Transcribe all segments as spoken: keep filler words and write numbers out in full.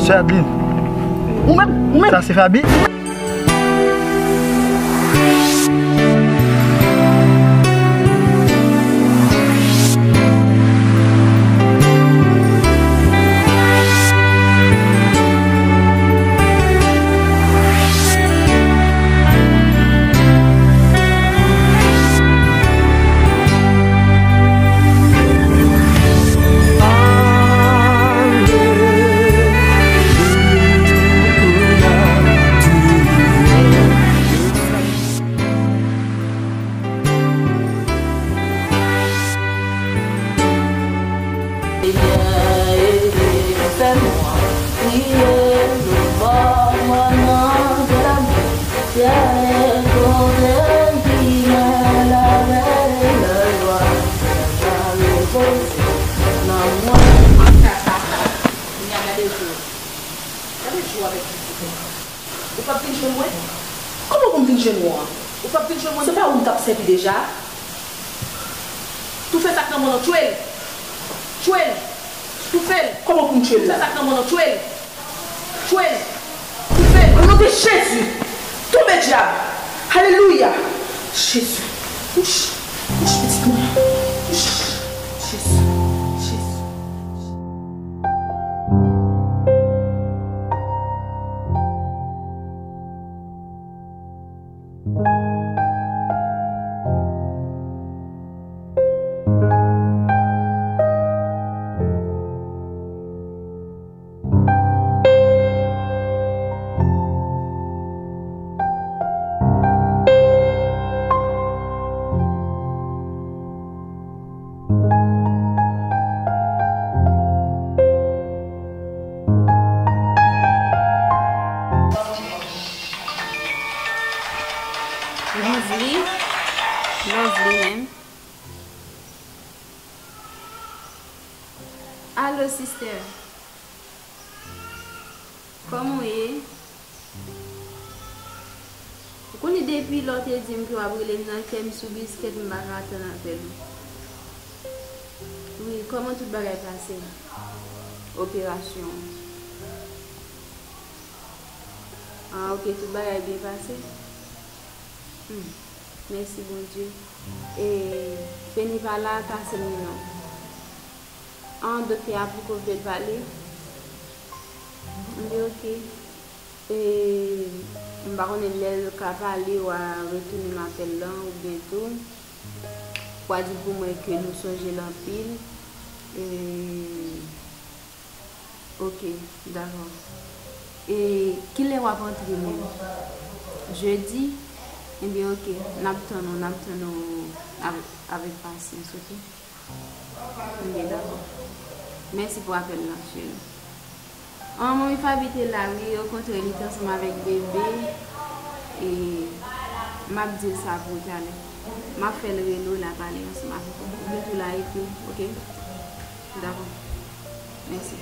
Sè Adeline. Ou menm, ou menm. Sa se Faby? Senyè, ede m, fè m priye nou fò, mwen nan de lanmou, fyè e kote ki gen lapè, lalwa, sa repoze nan mwen. Kounya gade Joe. Gade Joe avèk pitit ou. Ou p ap vin jwenn mwen? Kòman pou m vin jwenn ou an? Ou p ap vin jwenn mwen? Se pa ou m t ap sèvi deja? Toufe sa k nan men w, tchwe l! Tchwe l! Toufe l! Kòman pou m tchwe l la? Toufe sa k nan men w, tchwe l! Tchwe l! Toufe l! O non de Jezi! Tonbe dyab! Alelouya! Jezi! Kouch! Kouch pitit mwen! Kouch! Jezi! Jezi! Lovely. Lovely menm. Alo, sister. Kòman w ye? Ou konnen depi lè w te di m ke w ap rele m nan kè m sou biskèt, m pa ka tann apèl ou. Wi, kòman tout bagay pase? Operasyon an. Ah, ok, tout bagay byen pase? Hmm, mèsi Bondye. E Feni pa la, pase m non. An, doktè a poko vle pale? Anben, ok. E, m pa konnen lè l ka pale, w a retounen m apèl lan, oubyen tou, w a di l pou mwen ke nou sonje l anpil. E, ok, dakò. E, kilè w ap antre menm? Jedi? Enben, ok, n ap tann ou, n ap tann ou avèk, avèk pasyans, ok? Enben, dakò. Mèsi pou apèl lan, cheri. An, manmi Faby te la, wi, okontrè, li te ansanm avèk bebe. E m ap di l sa pou ou talè. M ap fè l rele w, l a pale ansanm avèk ou. Ou gen tou la epi w, ok? Dakò. Mèsi.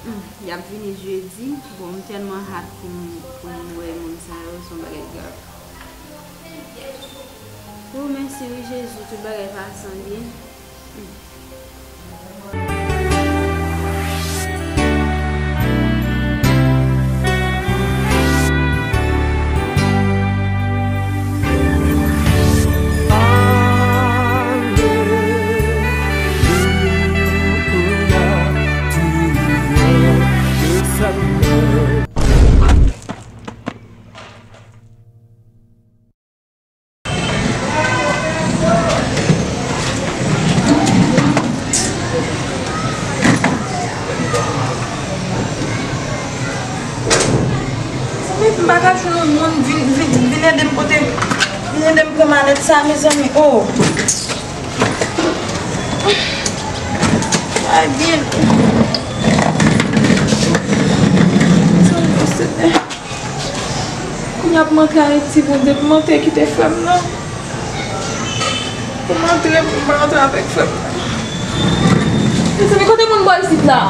Hmm, y ap vini jedi. Bon, m tèlman hat pou m, pou m wè moun sa yo, se yon bagay grav. O, mèsi wi, Jezi, tout bagay pase an byen. Hmm. Mezanmi, m pa ka jwenn yon moun vin, vin, vin ede m pote, vin ede m pran malèt sa, mezanmi. Oh! Ay, byen. Mezanmi, Senyè. Kounye a pou m antre Ayiti, Bondye, pou m antre kite frè m nan. Pou m antre, pou m pa antre avèk frè m nan. Mezanmi, kote moun bò isit la?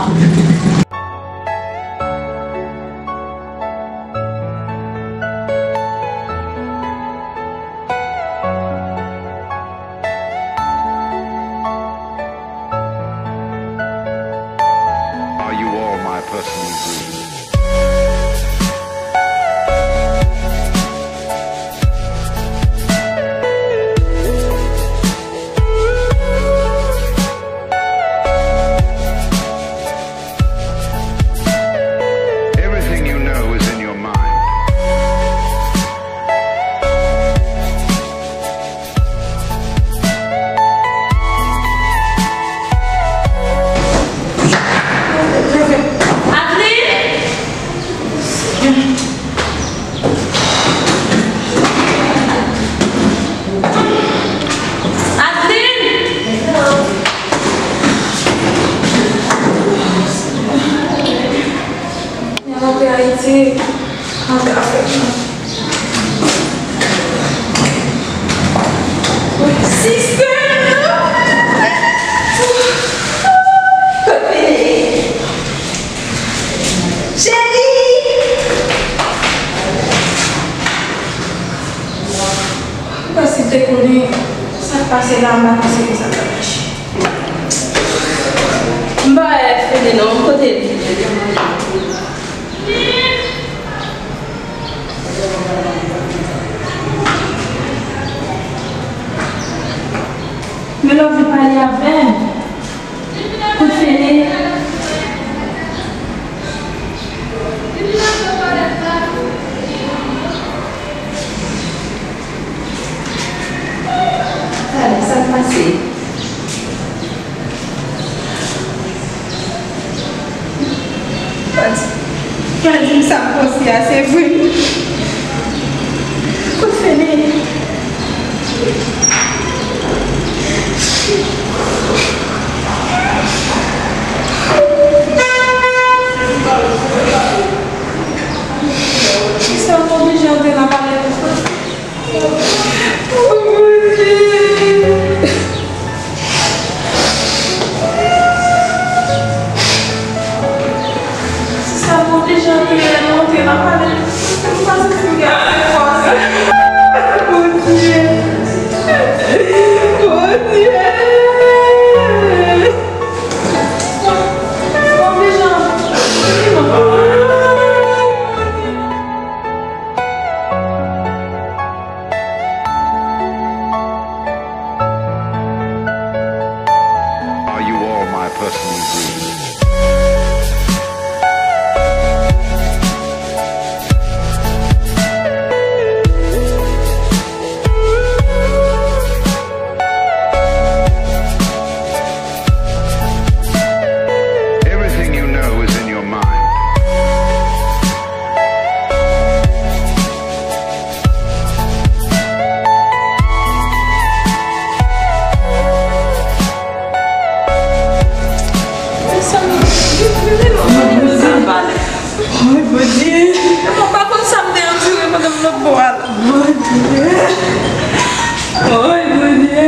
Antre Ayiti, antre avèk mwen. Sister! Kot Fede? Cheri! Mwen si m te konnen sa k pase la, m pa panse ke sa t ap mache. M pa wè Fede non, kote l? Men Lovely pale avè m. Kot Fede? Talè, sa k pase? Pa di m sa m panse a, se vre. Kot Fede? Kisa w oblije antre nan palè konsa? Oh, Bondye! Sista, Bondye, jan m te rele, m te nan pale. M pa santi m gen ase fòs. Bondye! Bondye! Bondye, jan m te rele, m te nan pale. Are you all my personal dreams? Everything you know is in your mind. Ay, Bondye. Mwen pa konn sa m te andire pandan m lòt bò a la. Bondye. Ay, Bondye.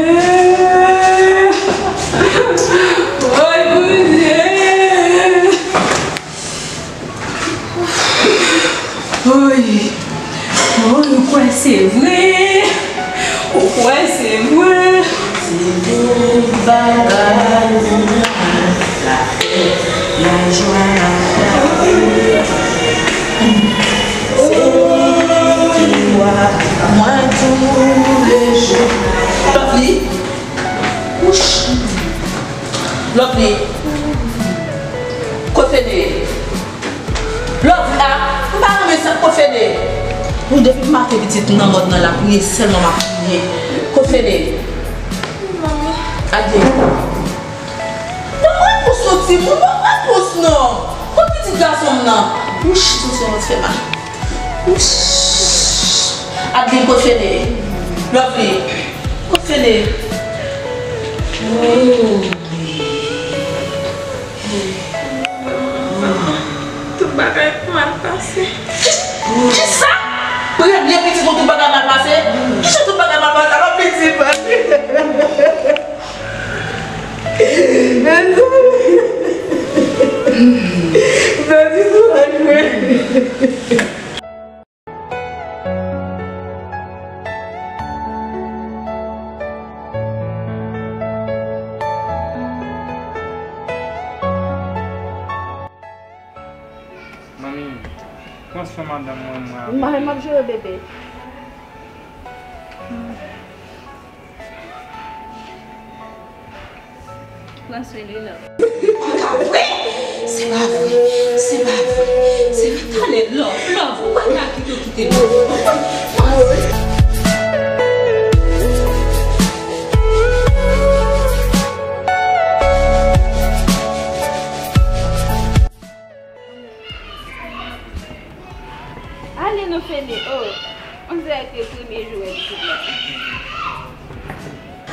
Ay, Bondye. Oy, oy, ou kwè se vre? Ou kwè se vre? Se tout bagay moun nan lapè, lajwa, lapè. Se li ki wa mwen toulejou. Lovely. Wouch. Lovely. Kot Fede? Lovely, a, m pa renmen sa, kot Fede? Ou depi m maten pitit m nan mòn nan, l ap kriye sèlman, m ap kriye. Kot Fede? Manmi. Adye. Ban m repons non, timoun, ban m repons non. Kot pitit gason m nan? Wouch, tout sa w fè mal. Wouch. Adye, kot Fede? Lovely. Kot Fede? Oh. Tout bagay mal pase. Kisa? Premye pitit ou tout bagay mal pase? Kijan tout bagay mal pase? Alò pitit pase. Mezanmi. Mezanmi, soulajman. Manmi, pran swen madanm mwen, mwen avèk. Mwen, m ap jere bebe. Pran swen li, love. Pa ka vre! Se pa vre! Se pa vre! Se talè, love, love, ou pa ka kite, kite, love. Ale non Fede, oh. On dirè ke premye jou wè pitit la.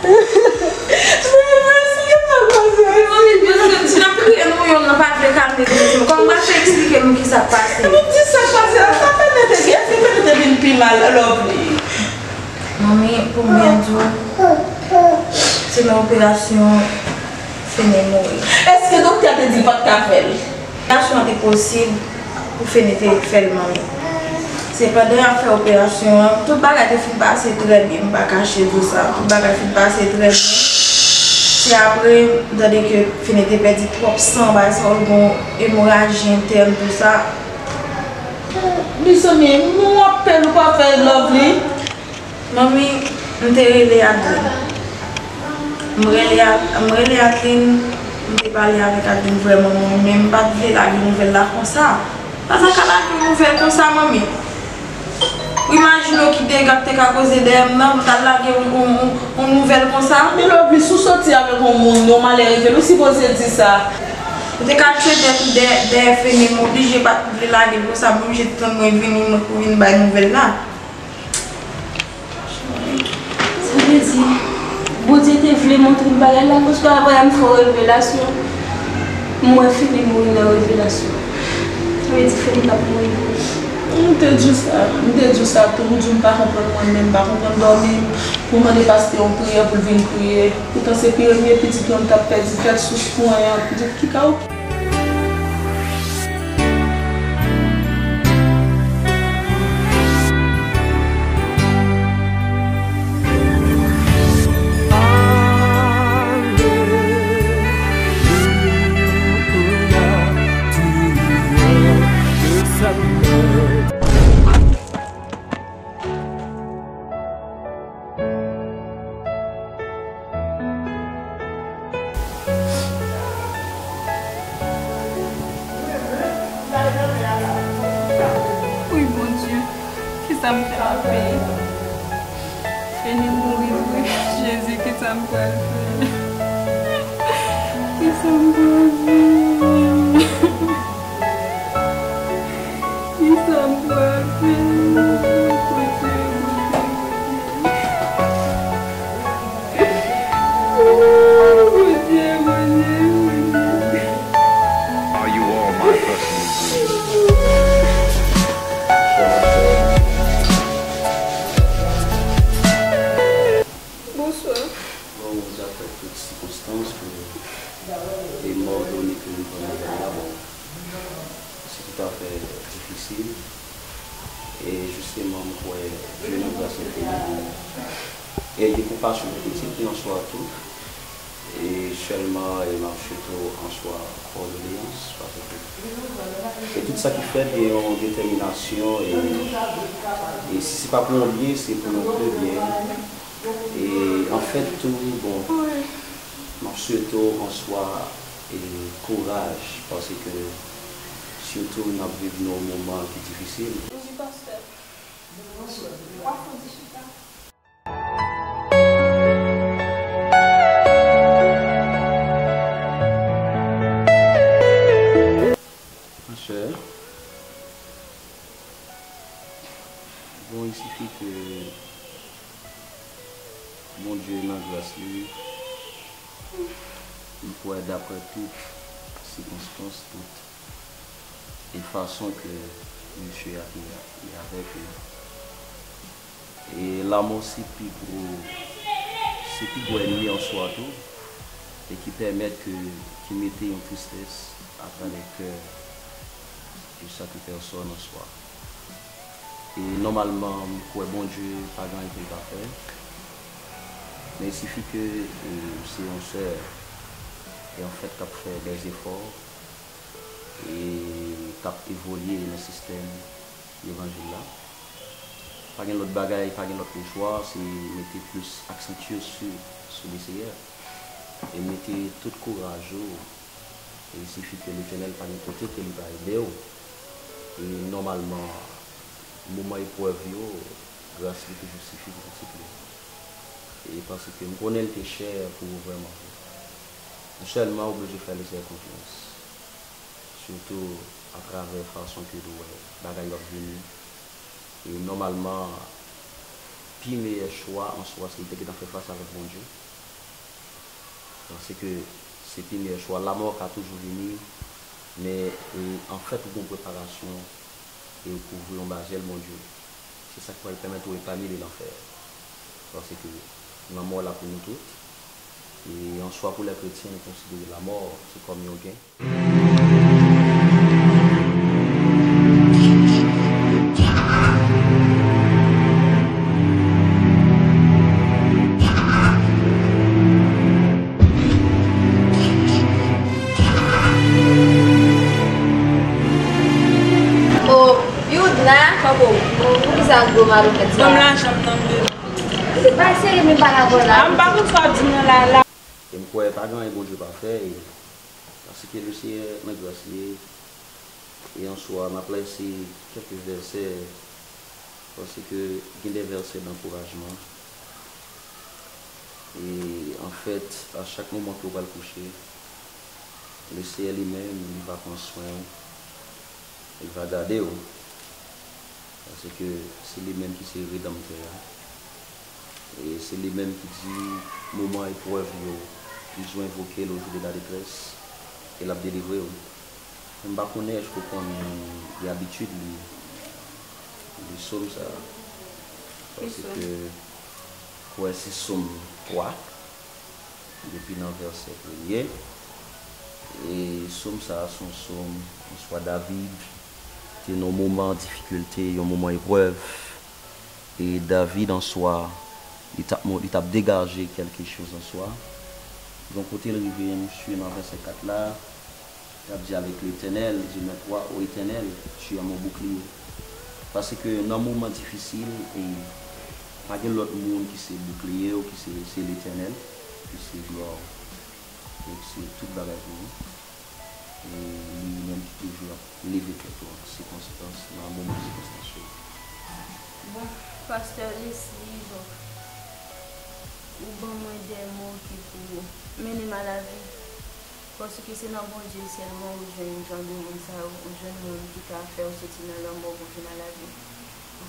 Mwen, mwen, si yo pa konn sa. Mwen, mwen, mwen, si n ap kriye nou, yonn nan pa vle kalme nou. Kòman m pral fè eksplike nou ki Sa k pase? Ou di sa k pase la, sa Fene te gen? Èske Fene te vin pi mal, Lovely? Manmi, pou m byen di w, se nan operasyon Fene mouri. Èske doktè a te di l pa t ka fè l? Operasyon an te posib pou Fene te fè l, manmi. Se pandan y ap fè operasyon an, tout bagay te fin pase trè byen, m pa kache di w sa. Tout bagay fin pase trè byen. Se apre, m tande ke Fene te pèdi twòp san, bagay sa yo, l gen yon emoraji entèn, tou sa. Mezanmi, m ap pè l ou pa fè Lovely. Manmi, m te rele Adrien. M rele, m rele Adrien, m te pale avèk Adrien vrèman, manmi, men m pa t vle lage nouvèl la konsa. Pa t ka lage yon nouvèl konsa, manmi. Ou imajine w ki dega k te ka koze dèyè m nan, pou t al lage yon, yon, yon, yon nouvèl konsa? Men Lovely, si w soti avèk yon moun, yon malè rive l, ou sipoze di sa. Ou te ka tchwe tèt ou dèyè, dèyè Fene, m oblije pa t vle lage l konsa, m oblije tann mwen vini, mwen pou vin bay nouvèl la. Sa vle di, Bondye te vle montre m bagay la, paske apre a m fè yon revelasyon. M wè Fene mouri nan revelasyon. Sa vle di Fene t ap mouri vre. M te di w sa, m te di w sa tou, m di w m pa konprann mwen menm, m pa konprann dòmi, pou mande pastè yon priyè pou l vin priye. Poutan se premye pitit mwen m t ap pèdi, tèt sou swen an, m di ki ka oke. Wi, Bondye, kisa m fè nan peyi? Fene mouri vre. Jezi, kisa m pral fè? Kisa m pral fè? Kisa m pral fè? Bondye, Bondye, Bondye. Bondye, Bondye, Bondye. Are you all my personal dreams? Bonswa. Bon, daprè tout sikonstans ke e m òdone ke nou pran nouvèl la, bon, se toutafè difisil. E jisteman, m kwè Dye nan gras li te gen pou, e gen konpasyon pou pitit li answa tou. E sèlman, e m ap swete w answa kondoleyans, paske e tout sa ki fèt gen yon detèminasyon, e, e si se pa pou yon byen, se pou yon pi byen. E anfèt tou, bon, m ap swete w answa e kouraj, paske sitou n ap viv nan yon moman ki difisil. Wi, pastè. Pafwa di chita. Monchè, bon, il suffit que Bondye nan gras li, m kwè daprè tout sikonstans, tout e fason ke mesye a te ye avèk li. E lanmò se pi gwo, se pi gwo ènmi an swa tou, e ki pèmèt ke, ki mete yon tristès atravè kè de chak pèsòn an swa. E nòmalman, m kwè Bondye pa gen anyen ke l pa fè. Men sifi ke, e, se yon sè, e anfèt k ap fè dè zefò, e k ap evolye nan sistèm levanjil la. Pa gen lòt bagay, pa gen lòt lechwa, se mete plis aksan sou, sou Leseyè. E mete tout kouraj ou, e sifi ke Letènèl pa gen kote ke li pa ede w. E nòmalman, moman eprèv yo, gras li toujou sifi pou pitit li. E paske m konnen l te chè pou ou vrèman vre. Ou sèlman oblije fè Leseyè konfyans. Sitou atravè fason ke l wè bagay yo ap vini. E nòmalman, pi meyè chwa an swa se l te gentan fè fas avèk Bondye. Paske se pi meyè chwa. Lanmò ka toujou vini, Men, e, anfèt, ou gen preparasyon e ou kouvri anba zèl Bondye. Se sa k pral pèmèt ou epanye de lanfè. Paske lanmò la pou nou tout. E an swa pou lè kretyen, nou konsidere lanmò se kòm yon gen. O, Youdna, kòbo, poukisa gwo malonèt sa? Ban m lajan m nan, m bezwen. Pitit, bay serye, men pa la vòla. A, m pa konn sa w ap di m nan la, la. E m kwè pa gen anyen Bondye pa fè, e paske Leseyè nan gras li, e an swa, m ap lese kèk vèsè, paske gen de vèsè dankourajman. E, anfèt, a chak moman ke w pral kouche, Leseyè li menm, li va pran swen w, li va gade w. Paske se li menm ki se Redanmtè a. E se li menm ki di, moman eprèv yo, li jou envoke l au jour de la détresse, e l ap delivre w. M pa konnen èske w konn gen abitid li, li sòm sa a. Paske, kwè se sòm twa, depi nan vèsè premye. E sòm sa a se yon sòm, answa David te nan yon moman difikilte, yon moman eprèv. E David answa, li t ap, li t ap degaje kèlke choz answa. Yon kote l rive, misye nan vèsè kat la, l ap di avec l'Éternel, je mets toi, ô Éternel, tu es mon bouclier. Paske nan moman difisil, e pa gen lòt moun ki se boukliye w, ki se, se Letènèl, ki se glwa w, e ki se tout bagay pou ou. E li menm ki toujou ap leve tèt ou an sikonstans, nan moman sikonstans yo. Bon, pastè Leslie, donk, ou ban mwen de mo ki pou mennen m a lavi. Paske se nan Bondye sèlman ou jwenn jan de moun sa yo, ou jwenn moun ki ka fè w soti nan lanmò pou vin a lavi.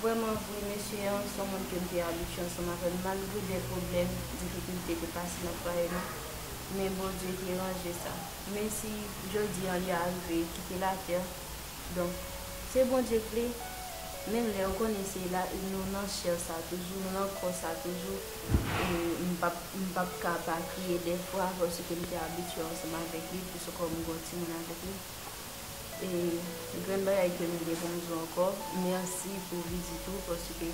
Vrèman vre, mesye an se yon moun ke m te abitye ansanm avè l, malgre de pwoblèm, difikilte te pase nan fwaye nou, men Bondye te ranje sa. Men si jodi an li arive kite latè, donk, se Bondye k vle, men lè ou konnen se la, nou nan chè sa toujou, nou nan kò sa toujou, e m p ap, m p ap ka pa kriye dèfwa, paske m te abitye ansanm avèk li, plis ankò m gen yon timoun avèk li. E grenn bagay ke m gen pou m di w ankò, mèsi pou vizit ou, paske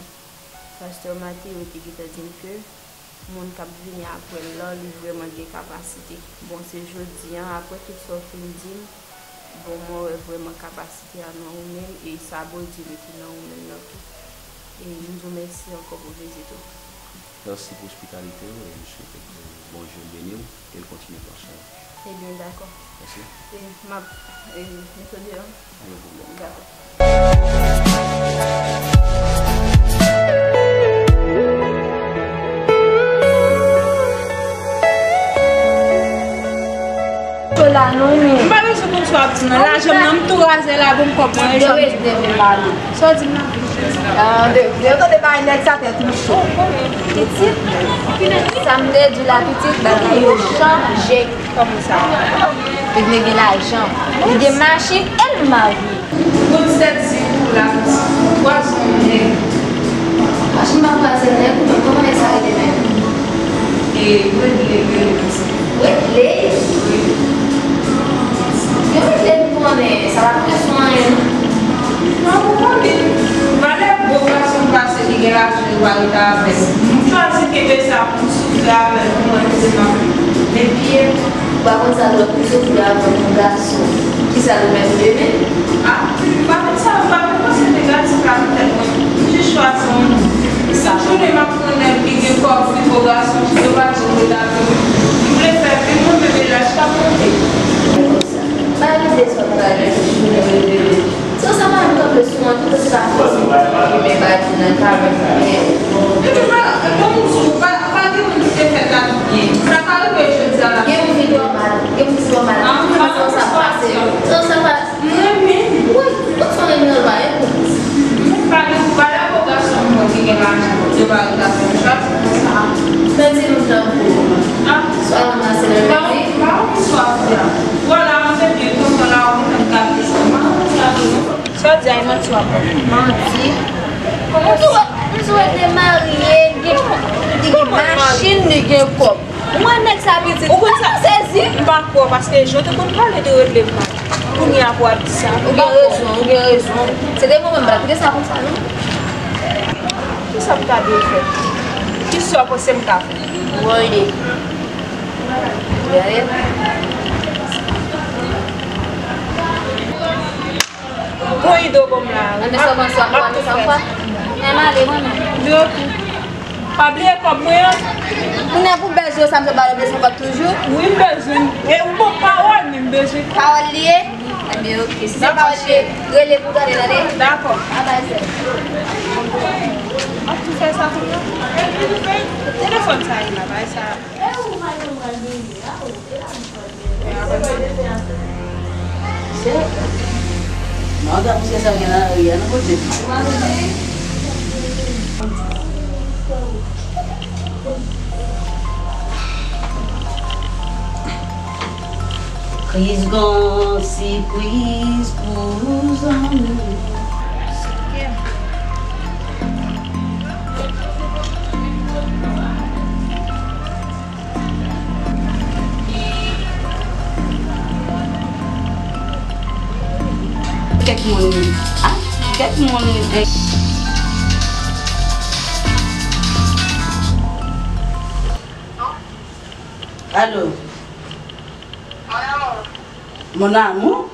pastè Mateo te gentan di m ke moun k ap vini apre l lan, li vrèman gen kapasite. Bon, se jodi an, apre tout sa w fin di m, bon, mwen wè vrèman kapasite a nan ou menm, e sa Bondye mete nan ou menm nan tou. E m di w mèsi ankò pou vizit ou. Mèsi pou ospitalite w, e m swete ke Bondye beni w e l kontinye pran swen w. Ebyen, dakò. Mèsi. E m ap, e, mete w deyò. Pa gen pwoblèm. Dakò. Yo la non, men. M pa bezwen konn sa w ap di nan lajan m nan, m tou raze la, bon, m kòb mwen. Yo rete vin la non. Sa w di m nan? Ah, de, de yo tande bay nèg sa tèt ou cho. Pitit, sa m te di la, pitit, bagay yo chanje. Kòman sa? Li vle gen lajan. Li gen machin e l marye. Bon, tèt di pou la, pwason nèg. Machin pa pwason nèg, ou menm, kòman nèg sa rele menm? E, mwen vle, vle, vle. Wetley? Wi. Yo Wetley m konnen, sa pa presyon anyen non. Non, ou konnen. Valè gwo gason pase ki gen lajan yo pa rete avè l. M chwazi kenbe sa pou m soufri avè l, pou mwen menm se m ap men pye m. Ou pa konn sa lòt moun soufri avè yon gason. Kisa nou mèt renmen? Ah, m pa konn sa, m pa konn panse negatif la nan tèt mwen. M jis chwazi yon moun. Chak jounen m ap pran nèg ki gen kò, ki bo gason, ki gen pa di mwen dakò. M vle fè vi mwen, men men laj k ap monte. Pa rete sot pale, jounen revele. San sa pa menm kanpe sou mwen, tout se pa fòs mwen ki men pa di nan kare mwen. Epi pa, bon, m di w, pa, pa gen moun ki te fèt la byen. Sa ka rive jodi a la. Gen moun ki twò mal, gen moun ki twò mal. San sa pase, san sa pa M renmen l. Wi, tout sa w renmen an pa gen kout. Mwen pa gen, pa dakò gason mwen ki gen lajan, yo pa gen gason m chwazi konsa. Mèsi nou tankou. Ah. Swa nou nan se le mèsi. Ba ou, ba ou, swa fè. Vwala, mwen te byen kontan la, ou menm. Jodi a, e manti w ap bay. Manti? Kòman sa? M sou, m sou wè te marye, gen, li gen machin, li gen kòb. Ou wè nèg sa pitit. Ou konn sa? M sezi. M pa kwè w, paske jan w te konn pale de regle m la. Kounye a pou w ap di sa. Ou gen rezon, ou gen rezon. Se te mwen menm, m pa t kite sa konsa, non. Kisa m ta dwe fè? Kisa w panse m ka fè? Bon ide. Gade. Bon ide w ban m la. Ann fè sa konsa, ann fè sa konsa. Men m ale mwen menm. Yo tou. Pa bliye kòb mwen an. Kounye a pou bèl zo sa, m te ba yo de san goud toujou. Wi, m bezwen. E ou ban m pawòl, men m bezwen. Pawòl li ye? Ebyen, oke. Si se pawòl li ye, rele pou tande, tande. Dakò. Babay, sè. M ap tou fè sa kounye a. Telefòn sa ye la, bay sa. Chè. Manda pou chè sa gen nan ri a, nan kote. Kris gon sipriz pou zanmi. Kèk moun, ah, kèk moun, eh. Alo. Mon amour.